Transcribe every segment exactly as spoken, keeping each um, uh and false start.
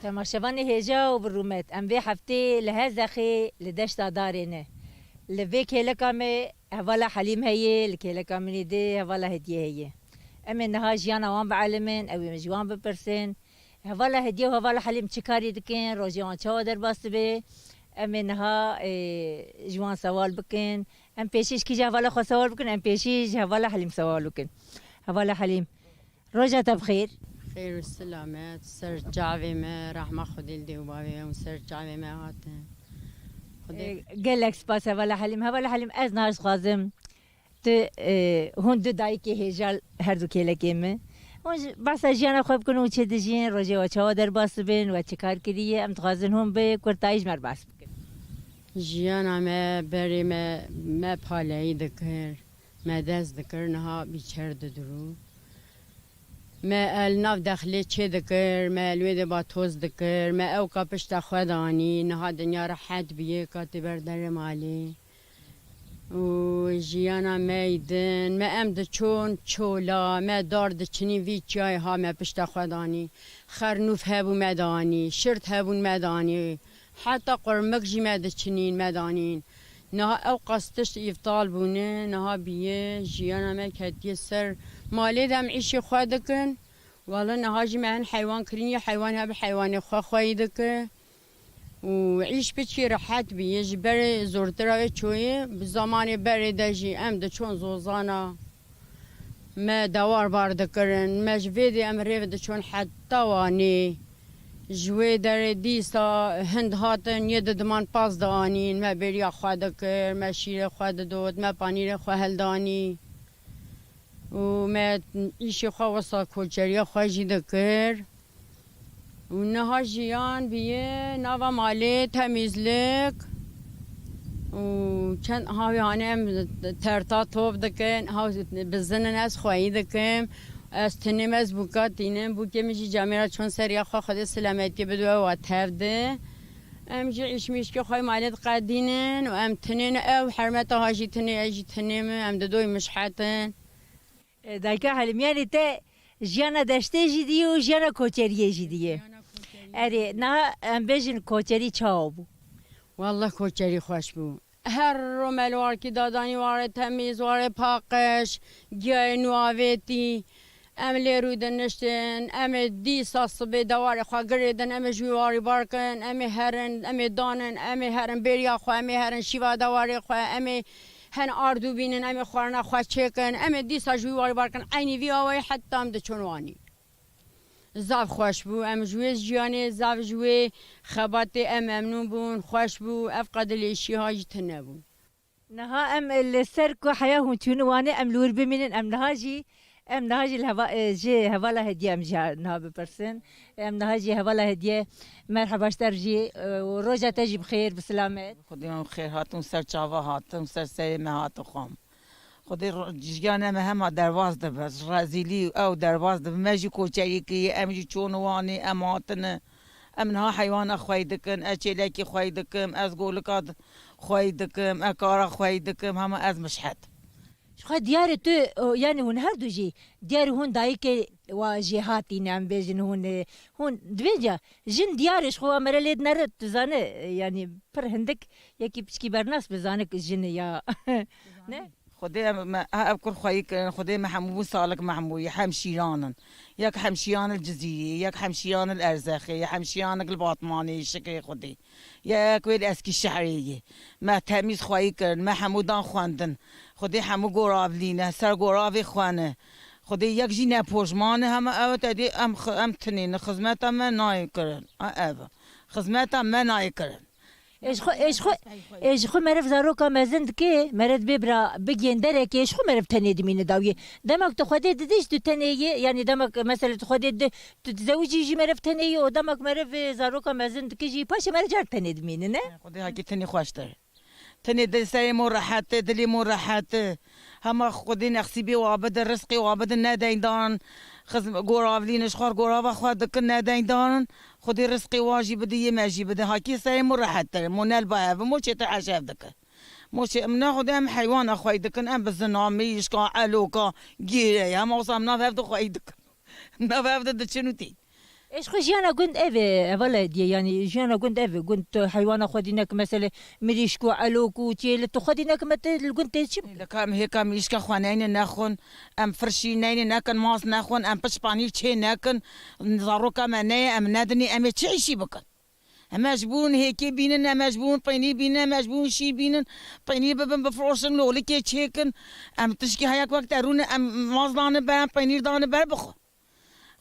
Temaşevanê hêja û bi rûmet, em vê heftê li Hezexê li Deşta Darê ne. Li vê kêleka me hevala Helîm heye, li kêleka min ê dê hevala Hediye heye. Em ê niha jiyana wan bielimin, ew ê min ji wan bipirsin. Hevala Hediye û hevala Helîm çi karî dikin, rojê wan çawa derbas dibe? Em ê niha, ê, ji wan sewal bikin. Em pêşî ji kî ji hevala xwe sewal bikin, em pêşî ji hevala Helîm sewal bikin. Hevala Helîm, roja te bi xêr. Xêr û silamet, ser çavê me, rehma Xwedê li dê û bavê û ser çavê me hatin. Xwedê Ê, gelek spas hevala Helîm. Hevala Helîm, ez niha dixwazim tu, ê, hûn du dayikê hêja, her du kêlekê min. Hûn ji, behsa jiyana xwe bikin û çi dijîn, rojê we çawa derbas dibin, we çi kar kiriye, em dixwazin hûn bi kurtayî ji me re behs bikin. Jiyana me berê me, me paleyî dikir, me dest dikir, niha bîçer didirû. Me el nav dexlê çê dikir, me el wê de ba toz dikir, me ewka pişta xwe danî, niha dinya rehet biyê, ka tê ber derê malê. Û jiyana me yî din, me em diçûn çola, me dar diçinî vî çiyayê ha me pişta xwe danî. Xernûf hebû me danî, şirt hebûn me danî. Heta qurmik jî me diçinîn, me danîn. Niha ew qas tişt îftal bûne, niha bîye, jiyana me ketiye ser. Malê de em îşê xwe dikin. Wala niha jî me hin heywan kirîn, yê heywan hebe heywanê xwe xweyî dike. Û îş piçkî rehet bî. Yê ji berê zortira wê çoyê, bi zamanê berê de jî em diçûn zozana. Me dewar bar dikirin. Me ji vê dê em rêv diçûn heta Wanê. Ji wê derê dîsa hind hatin, yê didiman pas dianîn. Me bêriya xwe dikir, me şîrê xwe didot, me panîrê xwe hildanî. Û me îşê xwe wisa koçeriya xwe jî dikir. Û niha jiyan bîye nava malê, temîzlik û çend havê hanê em terta top dikin, ha bizinin ez xweyî dikim. Ez tinêm ez bûka tînim, bûkê min jî camêra çûn seriya xwe, Xwedê silametiyê bide we wa tev de. Em jî îşmîşkê xwe malê diqedînin û em tinên ew hermeta ha jî tinê, ez jî tinê min, em didoy mişhetin. E, Dayika Helîm, yanî te jiyana deştê jî diyî û jiyana koçeriyê jî diyî. Jiyana koçeriyê. Erê, niha em bêjin koçerî çawa bû? Wallah koçerî xweş bû. Her ro me li warkî dadanî, warê temîz, warê paqij, giyayê nû avêtî. Em lê rû diniştin, em ê dîsa sibê dewarê xwe girêdin, em ê ji wî warî bar kin, em ê herin, em ê danin, em ê herin bêriya xwe, em ê herin şîva dewarê xwe, em ê Hin ardû bînin, em ê xwarina xwe çêkin, em ê dîsa ji wî warî bar kin, eynî vî awayî heta em diçûn Wanî. Zaf xweş bû, em ji wê jiyanê, zaf ji wê xebatê em memnûn bûn, xweş bû, ev qedilê îşî ha jî tune bû. Niha em li ser ku heya hûn çûne Wanê, em li wir bimînin, em niha jî Em niha jî li heva-, e, ji hevala Hediye em jî niha bipirsin. Em niha jî hevala Hediye merheba ji te re jî, e, û roja te jî bi xêr, bi silamet. Xwedê me bi xêr hatin û ser çava hatin û ser serê me hatin xwam. Xwedê ro-, jiyana me hema derbas dibe, rezîlî ew derbas dibe. Me jî koçerî kiriye, em jî çûn Wanê, em hatine. Em niha heywana xweyî dikin, ez çêlekî xweyî dikim, ez golika d-, xweyî dikim, ez kara xweyî dikim, hema ez mişhet. Ji xwe diyar e tu, o, yanî hûn her du jî, diyar e hûn dayikê wa jêhatî ne, em bêjin hûn, e, hûn dibên ca, jin diyar e ji xwe wa mere lê dinere, tu zane, e, yanî pir hindik yekî piçkî bernas bi zanik jin e ya. Ne? Xwedê em, me, ha, ev kur xweyî kirin, Xwedê me hemû bûn salik mehmûyî, hemşîran in. Yek hemşîran il Cizîrî, yek hemşîran il Erzexê, yek hemşîran il Batmanê, şikrê Xwedê. Yek wê li Eskîşehrê yê. Me temîz xweyî kirin, me hemû dan xwendin. Xwedê hemû goravlî ne, ser goravê xwe ne. Xwedê yek jî ne pojman e, hema ew te dê em xi-, em tinê ne, xizmeta me nayê kirin. A, ev e. Xizmeta me nayê kirin. Ê ji xwe, ê ji xwe, ê ji xwe meriv zaroka mezin dike, meriv dibê bira bigihên derekê, ji xwe meriv tenê dimîne dawiyê. Demek tu Xwedê didî jî tu tenê yê, yanî demek mesela tu Xwedê didî, tu dizewicî jî meriv tenê yê û demek meriv, e, zaroka mezin dike jî paşê meriv car tenê dimîne, ne? Xwedê hakî tenê xweştir. Tenê dil serê mo rehet e, dilê mo rehet e. Hema Xwedê nexsîbê wa bide, rizqê wa bide, ne deyndarin. Xizm-, goravlî ne ji xwe gorava xwe dikin, ne deyndarin. Xwedê rizqê wa jî bide, yê me jî bide. Hakî serê mo rehettir. Mo nel ba hev, mo çêtir eşev dike. Mo çê, em ne Xwedê em heywana xweyî dikin, em bizina, mirîşka, eloka, gîrê, hema wisa em nav hev de xweyî dikin. Nav hev de diçin û tî. Ê, ji xwe jiyana gund ev e, hevala Hediye, yanî jiyana gund ev e. Gund tu heywana xwedî neke, mesele mirîşk û elok û çêl, tu xwedî neke, me te li gund tê çi bike? Leka em hêka mirîşka xwe neyne nexwin, em firşî neyne nekin, mast nexwin, em piş panîr çê nekin, zaroka me neye, em nedinî, em ê çi îşî bikin? Em mecbûr in hêkê bînin, em mecbûr in peynîr bînin, em mecbûr in şîr bînin, peynîr bibin, bifiroşin, lolikê çêkin. Em tişkî heyek wek te rûne, em mast dane ber, em peynîr dane ber bixwe.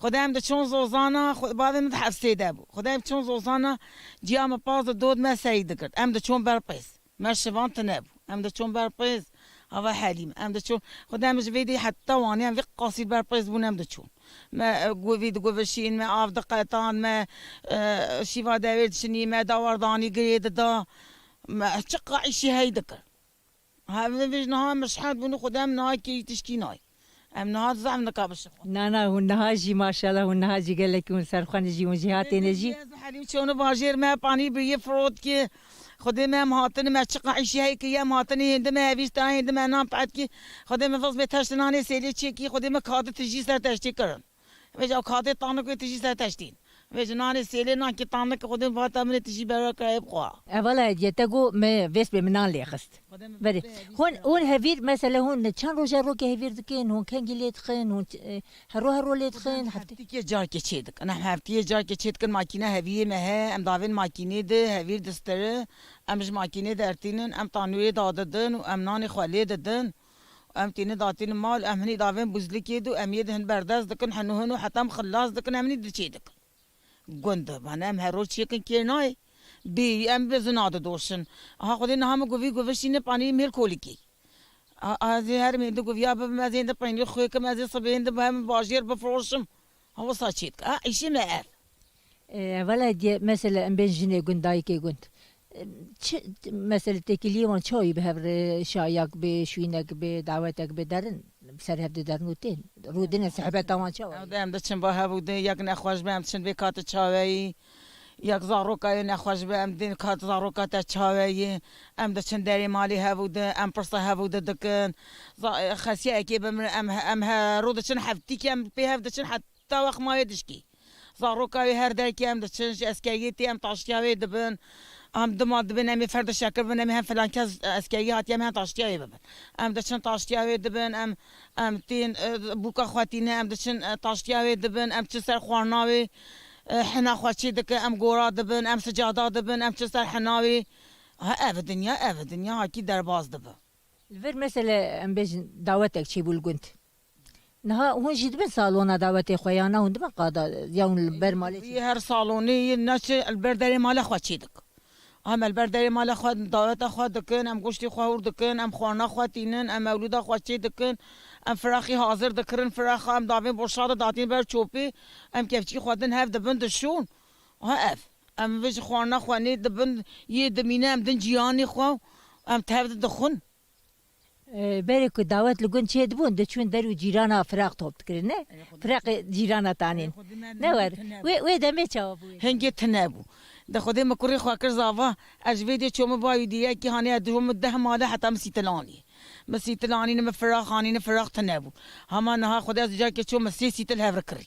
Xwedê em diçûn zozana, xwe-, bavê min di hefsê de bû. Xwedê em çûn zozana, ciya me paz di dod me seyî digirt. Em diçûn ber pêz. Me şivan tune bû. Em diçûn ber pêz. Hava helîm. Em diçûn, xwedê em ji vê dê heta wanê em vê qasî ber pêz bûn em diçûn. Me, e, govî digovişîn, me av diqetan, me, e, şîva dewêr dişinî, me dawardanî girê dida. Me çiqa îşî hey dikir. Hevin vêj niha em şihet bûn, xwedê em niha kêyî tişkî nayê. Em niha zehf nika bişixwin. Na, na, hûn niha jî maşallah, hûn niha jî gelekî hûn serxwe ne jî, hûn jî hatêne jî. Ez Helîm çûne bajêr me, panî biriye firot ki. Xwedê me em hatine, me çiqa îşî hey kiriye, em hatine hêndi me hevî ta hêndi me nan pet ki. Xwedê me vaz bê teşt nanê sêlê çêkî, xwedê me kadi tijî ser teştê kirin. Vêca kadê tanik wê tijî ser teştîn. Vêca nanê sêlê nan ki tanik xwedê vata min ê tijî bera kirayê bixwa. Evala Hediye, te got me vêst bê min nan lê xist. Berê. Hûn, hûn hevîr, mesele hûn çend roja rokê hevîr dikin, hûn kengî lê dixin, hûn, e, hero hero lê dixin, heftê? Heftîkê carkê çê dikin. Em heftiyê carkê çê dikin, makîne heviyê me he, em davên makînê de hevîr distiri, em ji makînê dertînin, em tanûrê dadidin û em nanê xwe lê didin. Em tînin datînin mal, em hinî davên buzlikê de û em yê de hin berdest dikin, hino hino heta em xilas dikin, em hinî diçê dikin. Gund, bana em her roj çêkin kêr nayê. Bêyî em bi zina didoşin. Aha xwedê niha min govî govişîne panî mêr kolikê. A, a, ez ê her mêr di goviya bibim, ez ê di peynî xwê kim, ez ê sibê di bim bajêr bifiroşim. Ha wisa çêdike. Ha, îşê me ev. E, wele diye, mesela em bên jinê gund, dayikê gund. E, çi, mesela têkiliyê wan çawa yî bi hev re, şayak bê, şûyînek bê, dawetek bê derin, bi ser hev diderin û tên. Rûdine sehbeta wan çawa yî? Ew de em diçin ba hev û de yek nexweş be, em diçin bê kate çaweyî. Yek zaroka yê nexweş be, em dên kat zaroka te çaweyî. Em diçin derê malê hev û de, em pirsa hev û de dikin. Za-, xesiyekê bimire, em, em her rû diçin heftîkê, em pê hev diçin heta wext mayê dişkî. Zaroka wê her derkê em diçin, ji eskeriyê tê em taştiya wê dibin. Em dima dibin, em ê ferde şekir bin, em ê hem filan kes eskeriyê hatiye, em hem taştiya wê bibin. Em diçin taştiya wê dibin, em, em tên, e, bûka xwe tîne, em diçin, e, taştiya wê dibin, em çi ser xwarina wê, e, hina xwe çê dike, em gora dibin, em sicada dibin, em çi ser hina wê. Ha, ev dinya, ev dinya hakî derbas dibe. Li vir mesele, em bêjin, dawetek çêbû li gund. Niha hûn jî dibin salona dawetê xwe, ya na hûn dibin qada, ya hûn li ber malê çê? Her salonê yê neçe li ber derê mala xwe çê dikin. Em li ber derê mala xwe daweta xwe dikin, em goştê xwe hûr dikin, em xwarina xwe tînin, em mewlûda xwe çê dikin, em firaxî hazir dikirin, firaxa em davên boşa de datîn ber çopê, em kevçî xwe din hev dibin dişûn. Ha ev. Em vê ji xwarina xwe nê dibin, yê dimîne em din cîranê xwe, em tev didixwin. E, berê ku dawet li gund çêdibûn, diçûn der û cîrana firaq top dikirin, ne? Firaqê cîrana tanîn. Ne wer. Wê, wê demê çawa bû wê? Hingê tune bû. De Xwedê min kurê xwe kir zava, ez ji vê dê çûme ba wî dî, yekî hanê ez dihûm deh male heta min sîtil anî. Min sîtil anîne, min firaq anîne, firaq tune bû. Hema niha Xwedê ez carkê çûme sê sîtil hev re kirî.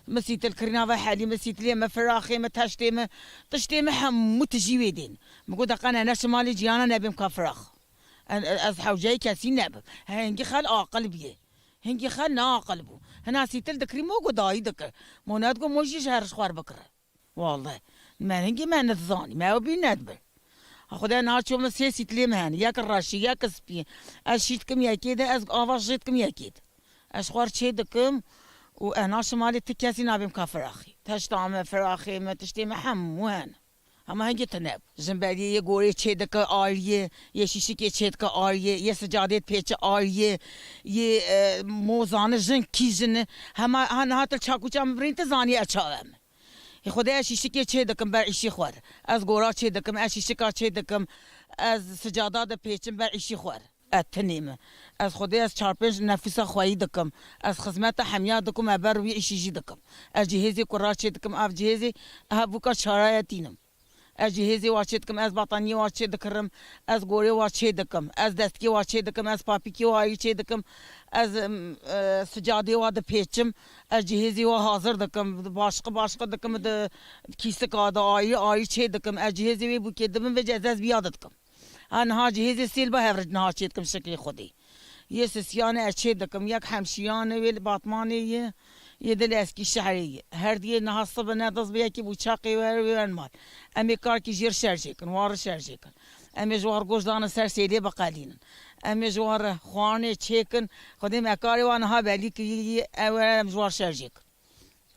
Min sîtil kirîna ve helî, min sîtilê, min firaqê, min teştê, min tiştê, min hemû tijî wê dên. Min got, deqa ne, ne şimalê ciyana nebêm ka firaq. Ez, ez hewceyê kesî nebim. Hingî xel aqil bûye. Hingî xel ne aqil bû. Hina sîtil dikirî mo got dayî dikir. Mo ne digot mo jî ji her ji xwar bikire. Wallahî. Me hingî me nedizanî. Me ew bîr nedibir. Ha Xwedê niha çû min sê sîtilê min hene. Yek reşî, yek spî. Ez şî dikim yekê de, ez ava jê dikim yekê de. Ez xwar çê dikim û ez naşim malê ti kesî nabêm ka firaxî. Teşta me, firaxê me, tiştê me hemû hene. Hema hingê tune bû. Jin beriyê yê gorê çê dike ariyê, yê şîşikê çê dike ariyê, yê sicadê pêçe ariyê, yê, e, mozane jin kî jin e. Hema ha niha til çakûça min birîn ti zanî ez çawe me. Ê Xwedê ez şîşikê çê dikim ber îşî xwe re. Ez gora çê dikim, ez şîşika çê dikim. Ez sicada dipêçim ber îşî xwe re. Ez tinê me. Ez Xwedê ez çar pênc nefûsa xweyî dikim. Ez xizmeta hemiya dikim, ez ber wî îşî jî dikim. Ez cihêzê kura çê dikim, ev cihêzê, ev bûka çaraya tînim. Ez cihêzê wa çê dikim, ez bataniyê wa çê dikirim, ez gorê wa çê dikim, ez destkê wa çê dikim, ez papîkê wa ayî çê dikim, ez, em, e, sicadê wa dipêçim, ez cihêzê wa hazir dikim, başqi başqi dikim, di kîsika de ayî ayî çê dikim, ez cihêzê wê bûkê dibim vê cihêzê ez biya dikim. Ha niha cihêzê sêl ba hev niha çê dikim şikrê Xwedê. Yê sisiyane ez çê dikim, yek hemşiyane wê li Batmanê ye, yê di li Eskîşehrê ye. Her diyê niha sibe ne diz bi yekî bûçaqê wer wê wer mal. Em ê karkî jêr şerjê kin, war şerjê kin. Em ê ji war goş dane ser sêlê biqelînin. Em ê ji war xwarinê çêkin. Xwedê me karê wan niha belî kiriye, ew em ji war şerjê kin.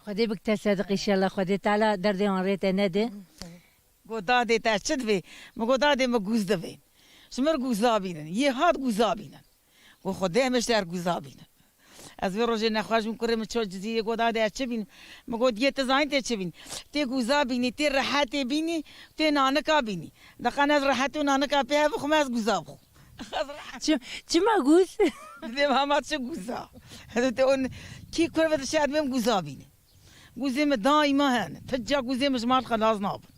Xwedê bik te sediq, înşallah Xwedê Teala derdê wan rê te nede. Go dadê te çi divê? Min go dadê min gûz divê. Ji mir gûza bînin. Yê hat gûza bînin. Go Xwedê em ê ji te gûza bînin. Ez vê rojê nexweş bûm, kurê min ço Cizîrê, go dadê ez çi bînim? Min go diyê tu zanî tê çi bînî? Tê gûza bînî, tê rehetê bînî, tê nanika bînî. Deqan ez rehet û nanika pê hev bixwim ez gûza bixwim. Çi, çima gûz? Dibêm hema çi gûza. Te on kî kur ve dişe dibêm gûza bînî. Gûzê min daîma hene. Ti ca gûzê min ji mal xelas nabin.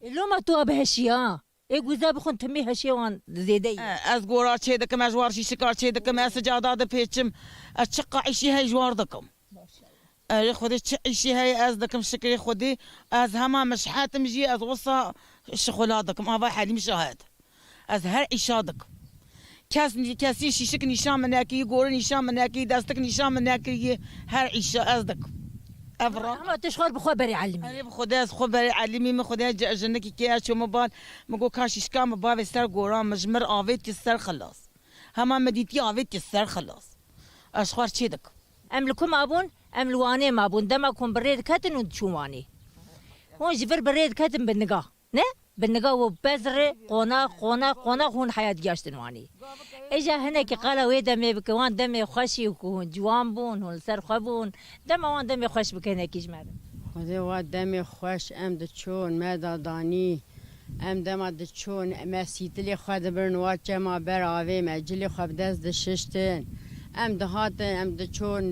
Ê loma tu a bi heşî ha. Ê gûza bixwin timî heşê wan zêde ye. E, ez gora çê dikim, ez war şîşika çê dikim, ez sicada dipêçim. Ez çiqa îşî hey ji war dikim. Erê Xwedê çi îşî heye ez dikim şikrê Xwedê. Ez hema mişhetim jî, ez wisa şixula dikim. Ava Helîm şahed. Ez her îşa dikim. Kes, kesî şîşik nîşan min nekiriye, gori nîşan min nekiriye, destik nîşan min nekiriye. Her îşa ez dikim. Ev ra. Ama tu ji xwe bi xwe berê elimî. Erê bi Xwedê ez xwe berê elimî min Xwedê ce-, jinikî kê ez çûme bal. Min got ka şîşka min bavê ser goran min ji mir avêt ki ser xilas. Hema min dîtî avêt ki ser xilas. Ez ji xwe çê dikim. Em li ku mabûn? Em li Wanê mabûn. Dema ku hûn bi rê diketin û diçûn Wanê. Hûn ji vir bi rê diketin bi niga. Ne? Bi niga û bezirê qonax, qonax, qonax hûn heya digaştin Wanê. Îja hinekî qala wê demê bike, wan demê xweş î ku hûn ciwan bûn, hûn li ser xwe bûn. Dema wan demê xweş bike hinekî ji me re. Xwedê wa demê xweş em diçûn, me da danî. Em dema diçûn, me sîtilê xwe dibirin, wa çema ber avê, me cilê xwe bi dest dişiştin. Em dihatin, em diçûn,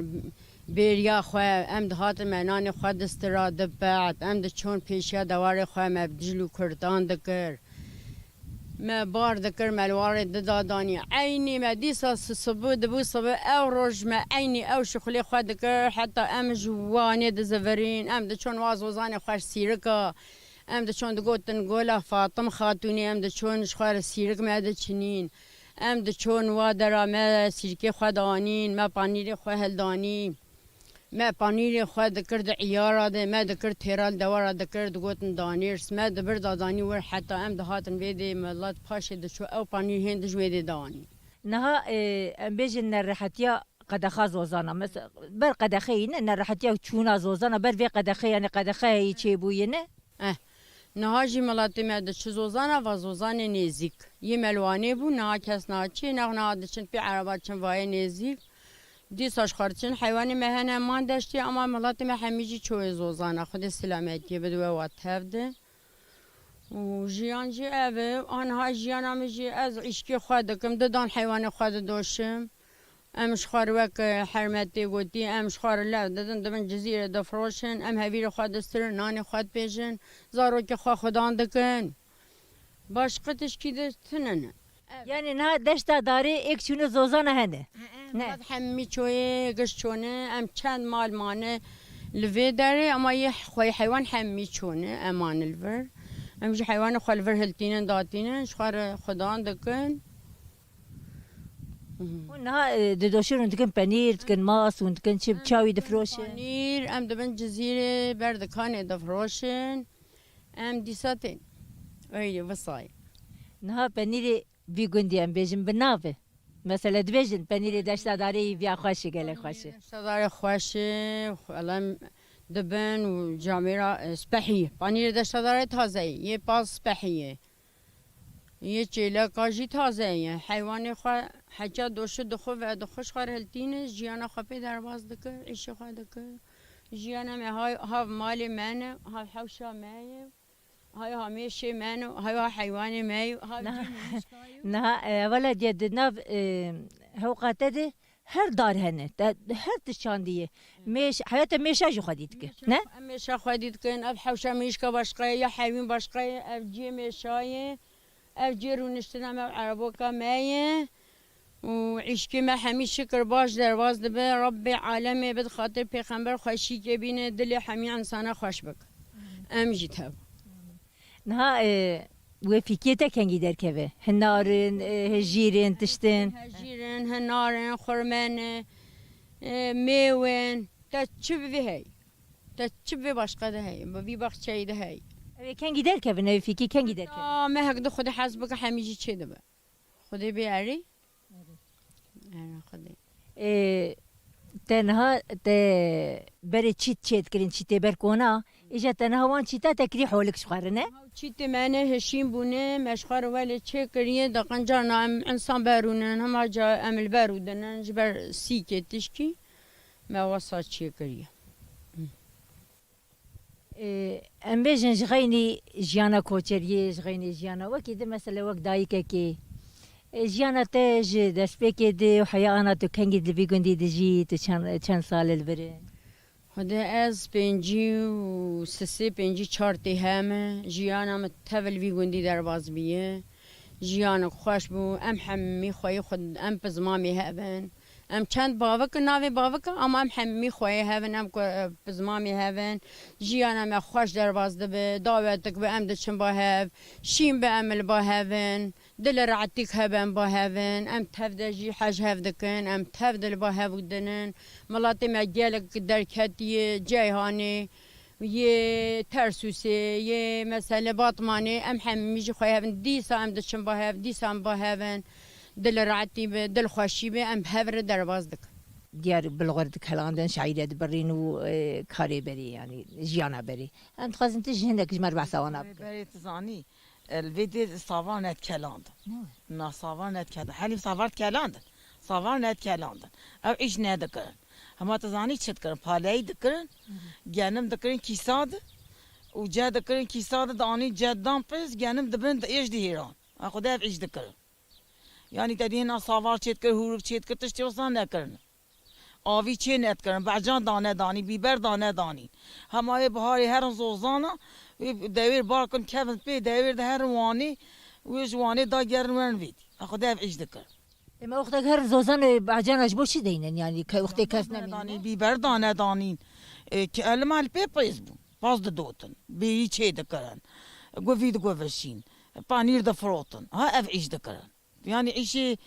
Bêriya xwe, em dihatin me nanê xwe distira, dipet, em diçûn pêşiya dewarê xwe, me bi dij û kurtan dikir. Me bar dikir, me li warê dida danî. Eynî me dîsa si-, sibû dibû sibû, ew roj me eynî ew şixulê xwe dikir, heta em ji Wanê dizivirîn, em diçûn wa zozanê xwe ji sîrika, em diçûn digotin Gola Fatim Xatûnê, em diçûn ji xwe re sîrik me diçinîn. Em diçûn wa dera me sîrikê xwe danîn, me panîrê xwe hildanî. Me panîrê xwe dikir di îyara de, me dikir têra li dewara dikir, digotin danêrs. Me dibir da danî wir heta em dihatin vê dê milet paşê diçû ew panîr hên dij wê dê danî. Niha, e, em bêjin nerehetiya qedexa zozana. Mes-, ber qedexeyî ne, nerehetiya çûna zozana, ber vê qedexeyê, yani qedexe heyî çêbûyî ne? Eh, niha jî miletê me diçi zozana, va zozanê nêzîk. Yê me li Wanê bû, niha kes naçê, nav niha diçin pê ereba diçin vayê nêzîk. Dîsa ji xwe diçin, heywanê me hene man deştê, ama miletê me hemî jî çoyê zozana. Xwedê silametiyê bide we wa tev de. Û jiyan jî ev e, aniha jiyana min jî ez îşkê xwe dikim, didan heywanê xwe didoşim. Em ji xwe re wek, e, hermetê gotî, em ji xwe re lev didin, dibin Cizîrê difiroşin, em hevîrê xwe distirin, nanê xwe dipêjin, zarokê xwe xudan dikin. Başqa tişkî de tune ne. Yani niha deşta darê êk çûne zozana hene. He, he, ne. Hemî çoyê giş çûne, em çend mal mane li vê derê, ama yê xweyê heywan hemî çûne, em mane li vir. Em ji heywanê xwe li vir hiltînin, datînin, ji xwe re xudan dikin. Hûn niha, e, didoşin, hûn dikin penîr, dikin mas, hûn dikin çi, çawî difiroşin? Panîr, em dibin Cizîrê ber dikanê difiroşin. Em dîsa tên. Öyle, visayê. Niha penîrê vî gundî em bêjin bi nav e. Mesela dibêjin penîrê Deşta Darê yî viya xweş e, gelek xweş e. Panîrê Deşta Darê xweş e, em dibin û camêra, e, spehî. Panîrê Deşta Darê taze ye, yê paz spehî ye. Yê çêleka jî taze ye. Heywanê xwe heça doşi dixwe ve dixwe ji xwe re hiltîne, jiyana xwe pê derbas dike, îşê xwe dike. Jiyana me hay, hav malê me ne, hav hewşa me ye, hay hamêşê me ne, hay ha heywanê me ye, hav Niha, cî nişka ye. Niha, e, wele diye di nav, e, hewqa te de Her dar hene, te her tişt çandî ye. Mêş, heya te mêşa jî xwedî dike, ne? Em mêşa xwedî dikin, ev hewşa mirîşka başqa ye, ya hewîn başqa ye, ev cihê mêşa ye, ev cihê rûniştina me, ev ereboka me ye. Û îşkê me hemî şikir baş derbas dibe, Rebbê alemê bi xatir pêxember xweşîkê bîne, dilê hemî însana xweş bike. Em jî tev. Niha, e, wê fîkiyê te kengî derkeve? Hinar in, e, hejîr in, tişt in? Hejîr in, hinar in, xurme ne, e, mêw in. Te çi bivê hey? Te çi bivê başqa de hey? Bi vî baxçeyî de hey. Ew ê kengî derkevin, ew ê fîkî kengî derkevin? Ya, me hek di Xwedê hez bike, hemî jî çê dibe. Xwedê bê erê. Erê Xwedê. Ê, te niha te berê çît çêdikirin, çîtê ber kona, îja te niha wan çîta te kirî holik ji xwe re, ne? Çîtê me ne hişîn bûne, me ji xwe re welê çêkiriye, deqen carna em insan berûnin, hema ca em li ber û dinin, ji ber sîkê tişkî me wesa çêkiriye. Ê, em bêjin ji xeynî jiyana koçeriyê, ji xeynî jiyana wekî di mesele wek dayikekê. Ê, jiyana te ji destpêkê di û heya ana tu kengî di vî gundî dijî, tu çend, çend sal li vir e? Xwedê ez pêncî û sisê, pêncî çar tê heme, jiyana min tev li vî gundî derbas bûye. Jiyanek xweş bû, em hemî xweyî xwe, em pizmamê hev in. Em çend bavik in, navê bavik e, ama em hemî xweyê hev in, em ku, e, pizmamê hev in. Jiyana me xweş derbas dibe, dawetik be, em diçin ba hev, şîn be, em li ba hev in, dil rehetîk hebe, em ba hev in, em tev de jî hej hev dikin, em tev de li ba hev dinin. Miletê me gelek derketiye, Ceyhanê, yê Tersûsê, yê mesele Batmanê, em hemî jî xwe hev in. Dîsa em diçin ba hev, dîsa em ba hev in. Dil rehetî be, dilxweşî be, em hev re derbas dikin. Diyar bilxwer dikelandin, şaîre dibirîn û, e, karê berê, yanî jiyana berê. Em dixwazin tu ji hinek ji me re behsa wana bike. Berê tu zanî, e, li vê dê savar nedikelandin. Ne? Na savar nedikelandin. Henî savar dikelandin. Savar nedikelandin. Ew îş nedikirin. Hema tu zanî çi dikirin? Paleyî dikirin, genim dikirin kîsa di û ce dikirin kîsa di, danî ce dan pêz, genim dibin di êş dihêran. A Xwedê ev îş dikirin. Yanî te dî hina savar çêdikir, hûrik çêdikir, tiştê wisa nekirin. Avî çê nedikirin, becan dane danî, bîber dane danîn. Hema wê biharê herin zozana, wê dewêr bar kin kevin pê, dewêr de herin wanê, wê ji wanê dagerin werin vêdî. A Xwedê ev îş dikir. Ema wextek herin zozana, becana ji bo çi deynin? Yanî ke-, wextê kes nemînin. Danî, bîber dane danîn. E, ke-, li mal pê pêz bûn. Paz didotin, bêyî çê dikirin, guvî digoveşîn, panîr difirotin. Ha ev îş dikirin. Yanî îşê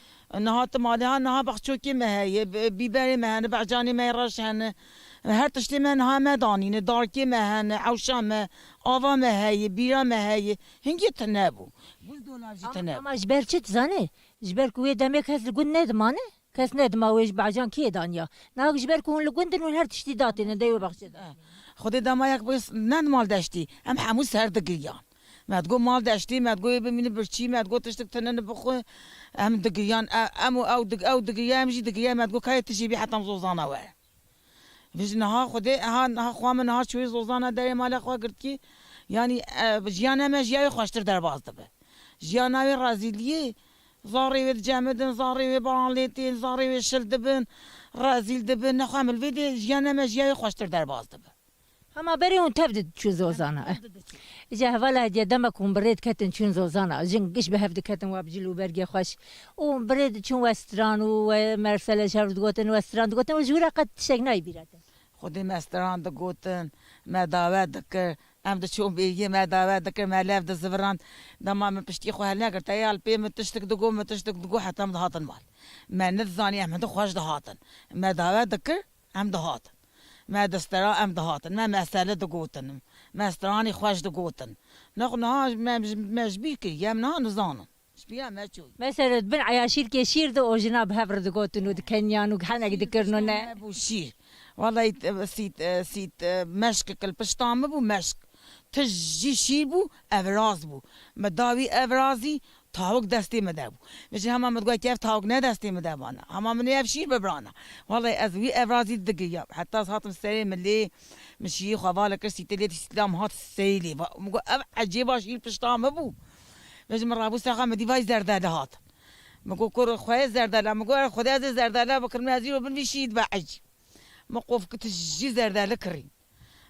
niha tu malê ha niha baxçokê me heye, bi-, bîberê me hene, becanê me reş hene. Her tiştê me niha me danîne, darkê me hene, ewşa me, ava me heye, bîra me heye. Hingê tune bû. Gul dolar jî tune bû. Ama ji ber çi dizanî? Ji ber ku wê demê kes li gund nedimane. Kes nedima wê ji becan kê daniya. Niha ji ber ku hûn li gund in, hûn her tiştî datêne, dey wê baxçe de. Xwedê dema yek bes nend mal deştî. Em hemû ser digiriyan. Me digot mal deştî, me digot ê bimîne birçî, me digot tiştik tune bixwe. Em digiriyan, e, em û ew dig-, ew digiriya, em jî digiriya, me digot kayê tu jî bî heta em zozana were. Vij niha Xwedê, ha, niha xwe min niha çûyê zozana derê mala xwe girtkî. Yanî, e, jiyana me ji ya wê xweştir derbas dibe. Jiyana wê razîliyê, zarê wê dicemidin, zarê wê baran lê tên, zarê wê şil dibin, rezîl dibin. Nexwe em li vê dê jiyana me ji ya wê xweştir derbas dibe. Hema berê hûn tev diçûn zozana. Tev diçûn. Îca hevala hediye demek hûn bi rê diketin çûn zozana. Jin giş bi hev diketin wa bi cil û bergê xweş. Û bi rê diçûn we stran û we mersele şev digotin, we stran digotin û ji wira qet tiştek nayê bîra te. Xwedê me stran digotin, me dawe dikir. Em diçûn bêyî me dawe dikir, me lev dizivirand. Dema min piştî xwe helnegirte, ya li pê min tiştik digot, min tiştik digot, heta em dihatin mal. Me nedizanî em hindî xweş dihatin. Me dawe dikir, em dihatin. Me distera, em dihatin. Me mesele digotin. Me stranî xweş digotin. Nexwe niha me, me ji bîr kiriye, em niha nizanin. Ji bîra me çûyî. Mesela di bin eyaşîrkê şîr de o jina bi hev re digotin û dikeniyan û henek dikirin û ne. Şîr pişta me bû şîr. Wellahî, e, sît, e, sît, e, meşkek li pişta min bû meşk. Tij jî şîr bû, evraz bû. Min da wî evrazî, tawik destê min de bû. Min jî hema min digot, ev tawik ne destê min de bana. Hema min ê ev şîr bibirana. Wellahî ez wî evrazî digiriyam. Heta ez hatim serê min lê, min şîrê xwe vala kir, sîtê lê, sîtê min hat serê lê. Va-, min got, ev ecêba şîr pişta min bû. Vêjî min rabû ser xwe, min dî vay zerdeli hatin. Min got, "Kur xweyê zerdele." Min got, "Xwedê ez ê zerdele bikirim, ez îro bin vî şî dibe ecî." Min qofki tijî zerdeli kirîn.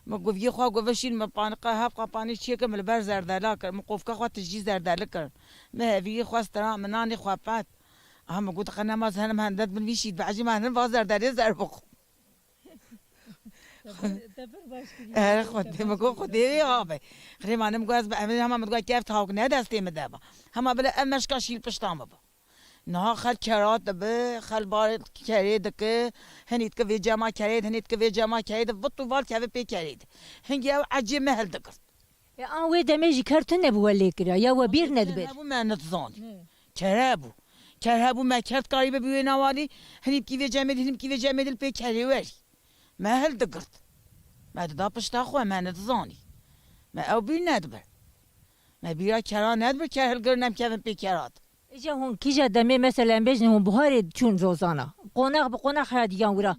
Min got, "Yê xwe govişîn, min paniqa hev qapanî çêkir, min li ber zerdela kir. Min qofka xwe tijî zerdeli kir. Min hevî xwe stira, min nanê xwe pet." Aha, min got, "Qe nema ez henim hende bin vî şî dibe ecî, min henim va zerdelê zer bixwim." Te pir baş kiriye. Ere Xwedê, min got, "Xwedê wê abe." Xirê ma ne, min got, "Ez bi emrê hema." Min got, "Kev tawk ne destê min de ba. Hema bile ev meşka şîl pişta min ba." Niha xel kerat dibi, xel bar kerê dike, hinî dike vê cema kerê de, hinî dike vê cema kerê de, vit û val keve pê kerê de. Hingî ew ecê me hildigirt. E, an wê demê jî ker tune bû we lê kira, ya we bîr nedibir? Ker hebû me nidizanî. Ker hebû. Ker hebû me ker dikarî bibî wê newalî, hinî bikî vê cemê de, hinî bikî vê cemê de li pê kerê werî. Me hildigirt. Me dida pişta xwe, me nidizanî. Me ew bîr nedibir. Me bîra kera nedibir, ker hilgirin em kevin pê kera de. Îca hûn kîja demê, mesela em bêjin hûn buharê diçûn rozana. Qonax bi qonax hadiyan wira.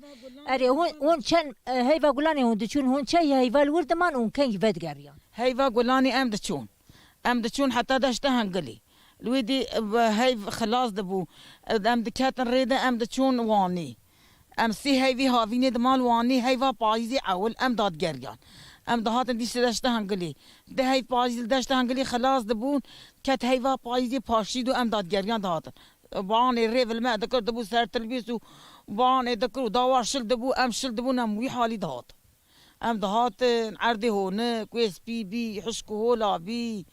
Erê hûn, hûn çend, e, heyva gulanê hûn diçûn, hûn çend heyva li wir diman û kengî vedigeriyan? Heyva gulanê em diçûn. Em diçûn heta deşta Hengilî. Li wê dî, e, heyv xilas dibû. E, em diketin rê de, em diçûn Wanî. Em sê heyvî havînê diman Wanî, heyva payîzê ewil em dadigeriyan. Em dihatin dîsê deşta Hengilî. Di heyv payîzî li deşta Hengilî xilas dibûn, ket heyva payîzê paşî dû em dadigeriyan dihatin. Banê rê vilme dikir, dibû ser tilbîs û banê dikir û dawa şil dibû, em şil dibûn, em wî halî dihatin. Em dihatin, erdê honik, wê spî bî, hişk û hola bî.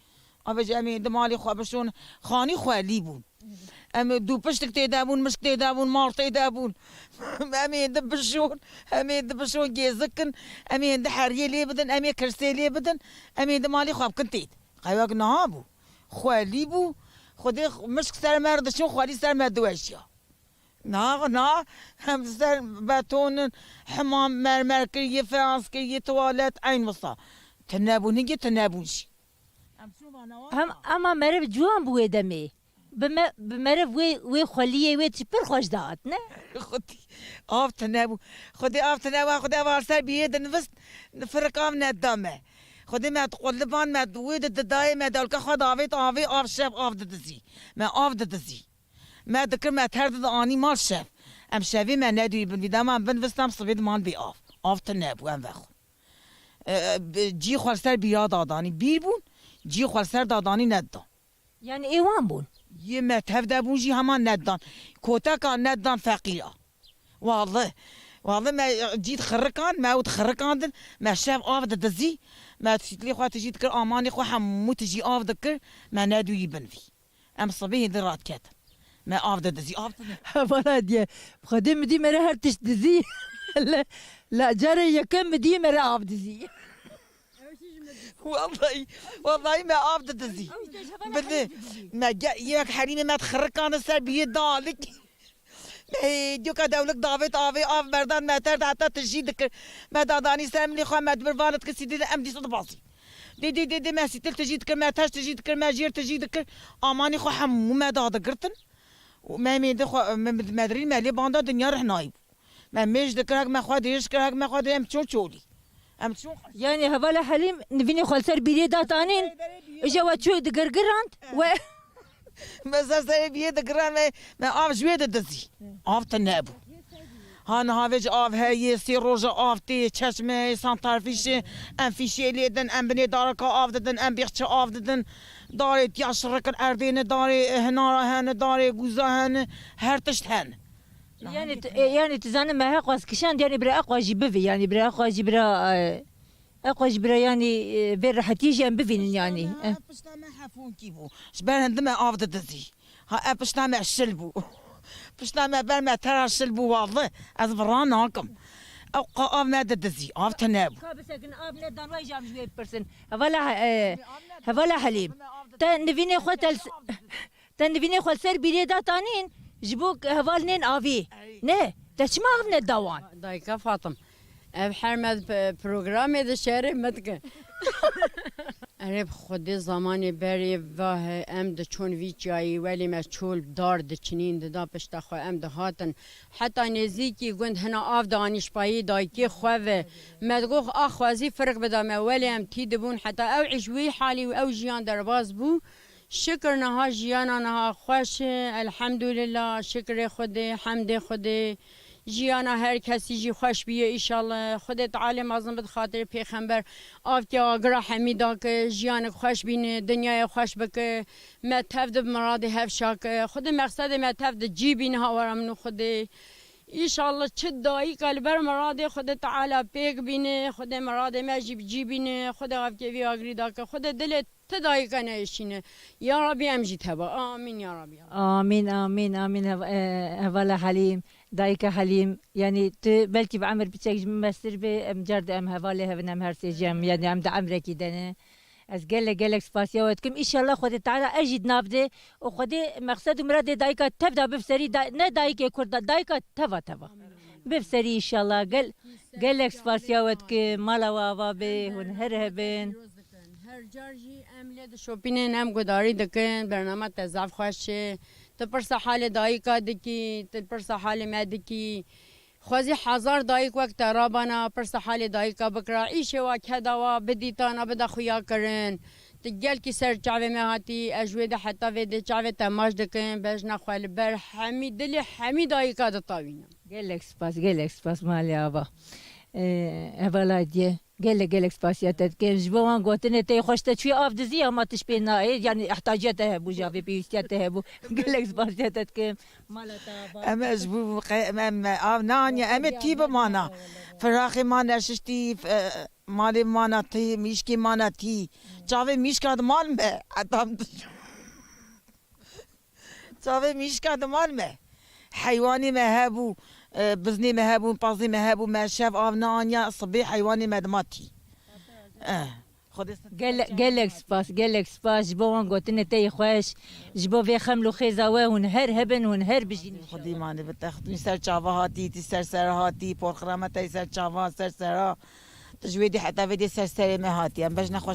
Avê jî em ê di malê xwe bişon, xanî xwelî bûn. Em dû piştik tê de bûn, mişk tê de bûn, mar tê de bûn. Em ê di bişon, em ê di bişon gêzikin, em ê di heriyê lê bidin, em ê kirsê lê bidin, em ê di malê xwe bikin tê de. Qewek niha bû. Xwelî bû. Xwedê mişk ser me re diçûn, xwelî ser me diweşiya. Na, na, em ser betonin, hemam mermer kiriye, feyans kiriye, tuwalet, eyn wisa. Tune bûn, hingê tune bûn jî. Em çûn vana wan Hem, da. Ama meriv ciwan bû wê demê. Bi me, bi meriv wê, wê xweliyê wê çi pir xweş dihat, ne? Xwedî av tune bû. Xwedê av tune bû, Xwedê av ser biyê dinivist, firik av neda me. Xwedê me di qulliban me di wê di didayê me dalka xwe davêt avê av şev av didizî. Me av didizî. Me dikir me ter di anî mal şev. Em şevê me nedûyî bin vî dema em bin vistam sibê diman bê av. Av tune bû em vexwe. E, e, cî xwe li ser bîra dadanî. Bîr bûn, cî xwe li ser dadanî nedidan. Yani ê wan bûn? Yê me tev de bûn jî hema nedidan. Koteka nedidan feqîra. Wallih. Wallih me, e, cî dixirikan, me ew dixirikandin, me şev av didizî, me tişîtlê xwe tijî dikir, amanê xwe hemû tijî av dikir, me nedûyî bin vî. Em sibê hêdî radiketin. Me av de dizî, av tune. Hevala diye. Xwedê mi dî mere her tişt dizî. La, la carê yekem mi dî mere av dizî. Wallahî, wallahî me av de dizî. Bide, me ge-, yek herîmê me dixirikane ser biyê dalik. Me hê, diyoka dewlik davêt avê av berdan me ter de heta tijî dikir. Me dadanî ser milê xwe me dibir vanê dikir sîdî de em dîsa dibasî. Dê, dê, dê, dê, me sîtil tijî dikir, me teş tijî dikir, me jêr tijî dikir. Amanî xwe hemû me dadigirtin. Û me mê de xwe, me, me, me dirî me lê banda dinya rihnayî bû. Me mêj dikir, hek me xwe dirêj kir, hek me xwe dirê, em çûn çolî. Em çûn. Yani hevala Helîm nivînê xwe li ser bîrê datanîn. Îja we çû digirgirand we. Me ser serê biyê digiran me, me av ji wê didizî. Av tune bû. Ha niha vê ji av heye, sê roja av tê, çeşme heye, santarfîşê, em fîşê lê din, em binê dareka av didin, em bêxçe av didin. Darê tiya şirikin erdê ne, darê hinara hene, darê guza hene, her tişt hene. Yani tu, e, yani tu zanî me heqwas kişand, yani bira heqwas jî bivî, yani bira heqwas jî bira, e, heqwas jî bira yani, e, vê rehetiyê jî em bivînin yani. Wala, eh, ev pişta me hefonkî bû. Ji ber hindî me av didizî. Ha, ev pişta me şil bû. Pişta me ber me tera şil bû, wallih. Ez vira nakim. Ew qa av me didizî. Av tune bû. Ka bisekin, av nedan, wê jî em ji wê bipirsin. Hevala, e, hevala Helîm. Te nivînê xwe tel-, te nivînê xwe ser bîrê datanîn, ji bo heval nên avî. Ey. Ne, te çima av neda wan? Dayika Fatim. Ev her me di pe-, programê de şerê me dike. Erê bi Xwedê zamanê berê va he, em diçûn vî çiyayî, welê me çol dar diçinîn, dida pişta xwe em dihatin. Heta nêzîkî gund hina av danî ji payî dayikê xwe ve. Me digot, "A xwezî firik bida me." Welê em tî dibûn, heta ew îş wî halî û ew jiyan derbas bû. Şikir niha jiyana niha xweş e, elhamdulillah, şikrê Xwedê, hemdê Xwedê. Jiyana her kesî jî xweş biye, înşallah. Xwedê Teala mezin bid xatirê pêxember. Avkê agira hemî dake, jiyanek xweş bîne, dinyayê xweş bike. Me tev di miradê hev şake. Xwedê mexsedê me tev di cî bîne hawara min û Xwedê. Înşallah çi dayika li ber miradê Xwedê Teala pêk bîne, Xwedê miradê me jî bi cî bîne, Xwedê avkê vî agirî dake, Xwedê dilê ti dayika neêşîne. Ya Rabî em jî teva. Amîn ya Rabî. Amîn, amîn, amîn. Hev-, e, hevala Helîm, dayika Helîm. Yanî tu belkî bi emir piçek ji min mestir bê, em car de em hevalê hev in, em her sê jî em, yanî em di emrekî de ne. Ez gelek, gelek spasiya we dikim. Înşallah Xwedê Teala ez jî di nav de û Xwedê mexsed û miradê dayika tev da bib serî da-, ne dayikê Kurd da, dayika teva teva. Bib serî înşallah. Gel-, gelek spasiya we dikim. Mala we ava be, hûn her hebin. Her car jî em lê dişopînin, em gudarî dikin. Bernama te zaf xweş e. Tu pirsa halê dayika dikî, tu pirsa halê me dikî. Xwezî hezar dayik wek te rabana, pirsa halê dayika bikira, îşê wa keda wa bidîtana, bida xuya kirin. Tu gelkî ser çavê me hatî, ez ji wê de heta vê dê çavê te maç dikim, bejna xwe li ber hemî dilê hemî dayika ditawînim. Gelek spas, gelek spas malê ava. Ee, hevala diye. Gelek, gelek spasiya te dikim. Ji bo wan gotinê te yê xweş te çûyî av dizî ama tişt pê nayê. Yanî ihtiyaciya te hebû, ji avê pêwîstiya te hebû. Gelek spasiya te dikim. Mala te ava. Em ez bû qe-, em, em av naniye, em ê tî bimana. Firaxê ma neşiştî, f-, e, malê mana tî, mîşkê mana tî. Çavê mîşka di mal me. Etam Çavê mîşka di mal me. Heywanê me hebû, e, biznê me hebûn, pazê me hebû, me şev av neaniya, sibê heywanê me dima tî. Eh, Xwedê Gele-, gelek spas, gelek spas ji bo wan gotinê te yê xweş, ji bo vê xeml û xêza we hûn her hebin, hûn her bijîn. Xwedî manê bi te, xwedî ser çava hatî, tî ser sera hatî, porxira me te yê ser çava, ser sera. Tu ji wê dê heta vê dê ser serê me hatî. Em bejna xwe